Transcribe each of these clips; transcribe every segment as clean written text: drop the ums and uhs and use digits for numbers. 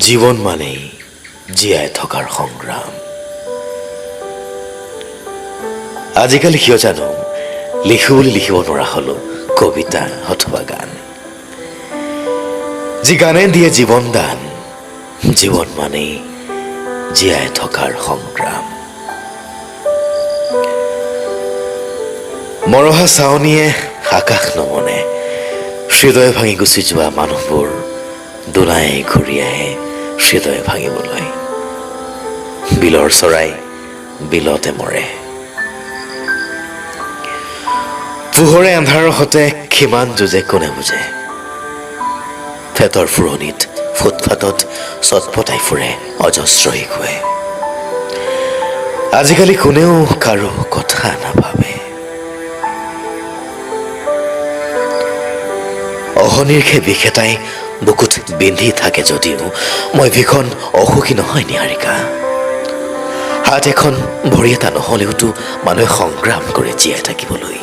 জীৱন মানেই জীয়াই থকাৰ সংগ্ৰাম। আজিকালি কিয় জানো লিখো বুলি লিখিব নোৱাৰা হলো কবিতা অথবা গান। যি গানে দিয়ে জীৱন দান, জীৱন মানেই জীয়াই থকাৰ সংগ্ৰাম। মৰহা চাৱনিয়ে আকাশ নমনে, হৃদয় ভাঙি গুচি যোৱা মানুহবোৰ দুনাই ঘূৰি আহে হৃদয় ভাঙিবলৈ। বিলৰ চৰাই বিলতে মৰে। পোহৰে এন্ধাৰৰ সতে কিমান যুঁজে কোনে বুজে। ফেটৰ ফুৰণিত ফুটফাটত চটফটাই ফুৰে অজস্ৰ শিশুৱে। আজিকালি কোনেও কাৰো কথা নাভাবে। অহনিৰ্ষে বিষ এটাই বুকুত বিন্ধি থাকে যদিও মই ভীষণ অসুখী নহয় নিহাৰিকা। হাত এখন ভৰি এটা নহ'লেওতো মানুহে সংগ্ৰাম কৰে জীয়াই থাকিবলৈ।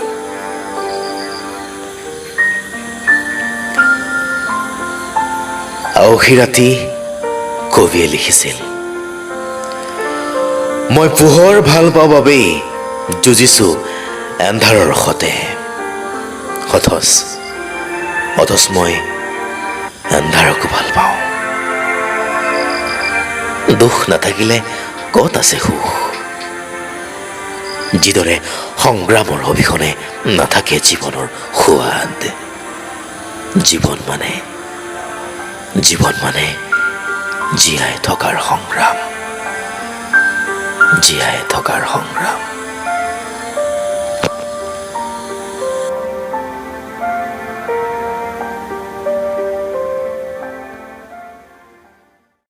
আউসী ৰাতি কবিয়ে লিখিছিল, মই পোহৰ ভাল পাওঁ বাবেই যুঁজিছো এন্ধাৰৰ সতে, অথচ মই এন্ধাৰকো ভাল পাওঁ। দুখ নাথাকিলে ক'ত আছে সুখ? যিদৰে সংগ্ৰামৰ অবিহনে নাথাকে জীৱনৰ সোৱাদ। জীৱন মানে জীয়াই থকাৰ সংগ্ৰাম, জীয়াই থকাৰ সংগ্ৰাম।